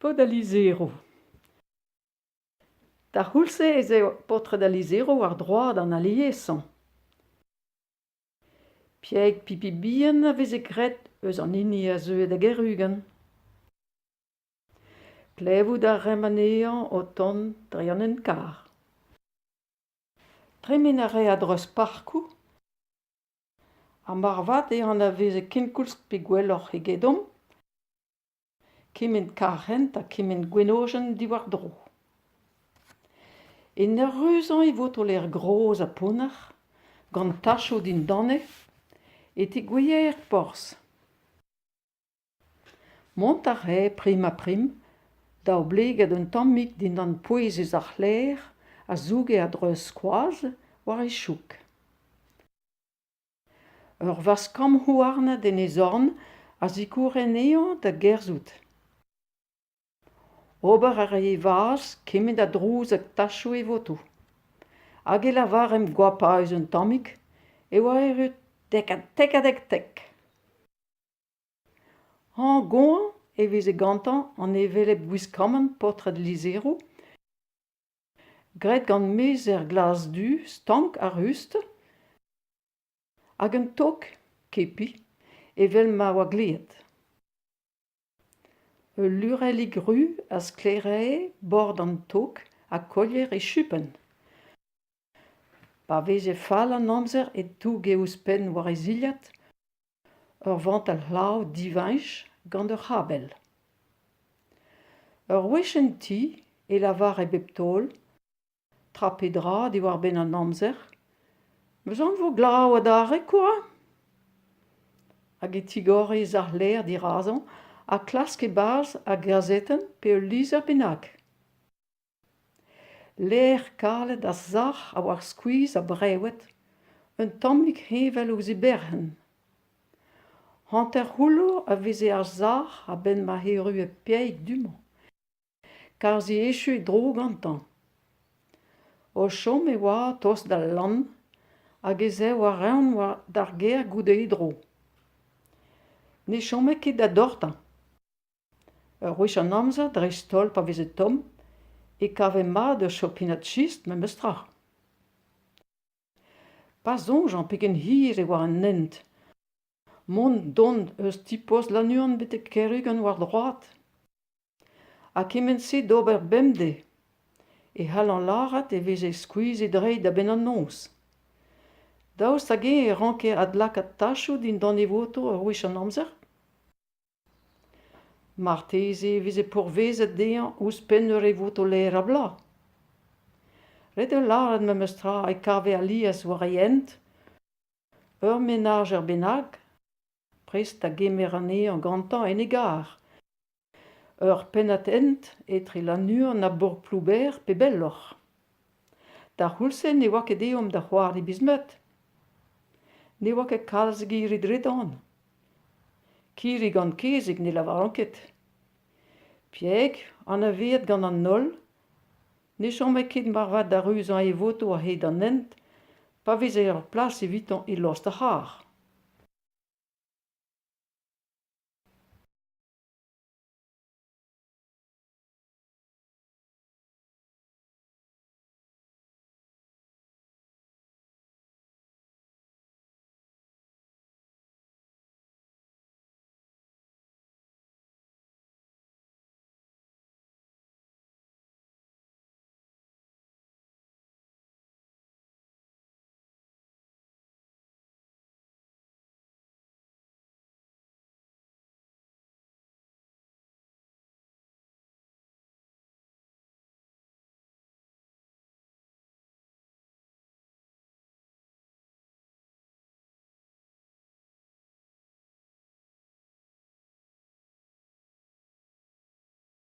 Paotr al lizheroù. D'ar c'houlz-se ez eo paotred al lizheroù war droad an aliesañ. Piaig Pipi bihan a veze graet eus an hini a zeue da Gerugant. Klevout a raemp anezhañ o tont dre an hent-karr. Tremen a rae a-dreuz parkoù ha moarvat e anaveze kenkoulz pe gwelloc'h egedomp kement karr-hent ha kement gwenodenn diwar-dro. En ur ruzañ e votoler gros ha pounner, gant tachoù dindane, e tegouezhe er porzh. Mont a rae prim-ha-prim, daoubleget un tammig dindan pouez e sac'h-lêr a zouge a-dreuz skoaz war e choug. Ur vazh-kamm houarnet en e zorn a zikoure anezhañ da gerzhout. Ober a rae e vazh kement a drouz hag tachoù e votoù. Hag e lavaremp goapaus un tammig e oa erru tek-ha-tek-ha-tek-tek. Hañv-goañv e veze gantañ an hevelep gwiskamant paotred lizheroù, graet gant mezher glas-du stank ha rust, hag un tog kepi evel ma oa gleet. Ul lurellig ruz a sklaerae bord an tog ha kolier e chupenn. Pa veze fall an amzer e touge ouzhpenn war e zilhad ur vantell-c'hlav diveñj gant ur c'habell. Ur wech en ti e lavare bep taol tra pe dra diwar-benn an amzer, "Meus aon 'vo glav adarre kwa !" Hag e tigore e sac'h-lêr dirazañ ha klask e-barzh ar gazetenn pe ul lizher bennak. Lêr kalet ha sac'h a oa skuizh ha brevet, un tammig heñvel ouzh e berc'henn. Hanter-c'houllo a veze ar sac'h a-benn ma errue Piaig du-mañ, kazi echu e dro gantañ. O chom e oa tost d'al lann hag ez ae war-eeun d'ar gêr goude e dro. Ne chome ket da dortañ. Ur wech an amzer, dreist-holl pa veze tomm, e kave mat ur chopinad chistr memes tra. Pa soñjan pegen hir e oa an hent, mont-dont eus ti-post Lannuon betek Kerugant war droad. Ha kement-se d'ober bemdez. E c'hallan lâret e veze skuizh e dreid a-benn an noz. Daoust hag-eñ e ranke adlakaat tachoù dindan e voto ur wech an amzer ? Marteze e veze pourvezet dezhañ ouzhpenn ur evotoler a bloaz. Ret eo lâret memes tra e kave alies war e hent ur menajer bennak prest da gemer anezhañ gantañ en e garr. Ur pennad-hent etre Lannuon ha bourk Ploubêr pe belloc'h. D'ar c'houlz-se ne oa ket ezhomm da c'hoari biz-meud. Ne oa ket kalz girri dre-dan. Kirri gant kezeg ne lavaran ket. Pieg, anavezet gant an holl, ne chome ket moarvat da ruzañ e votoù a-hed an hent pa veze ur plas evitañ e lost ar c'harr.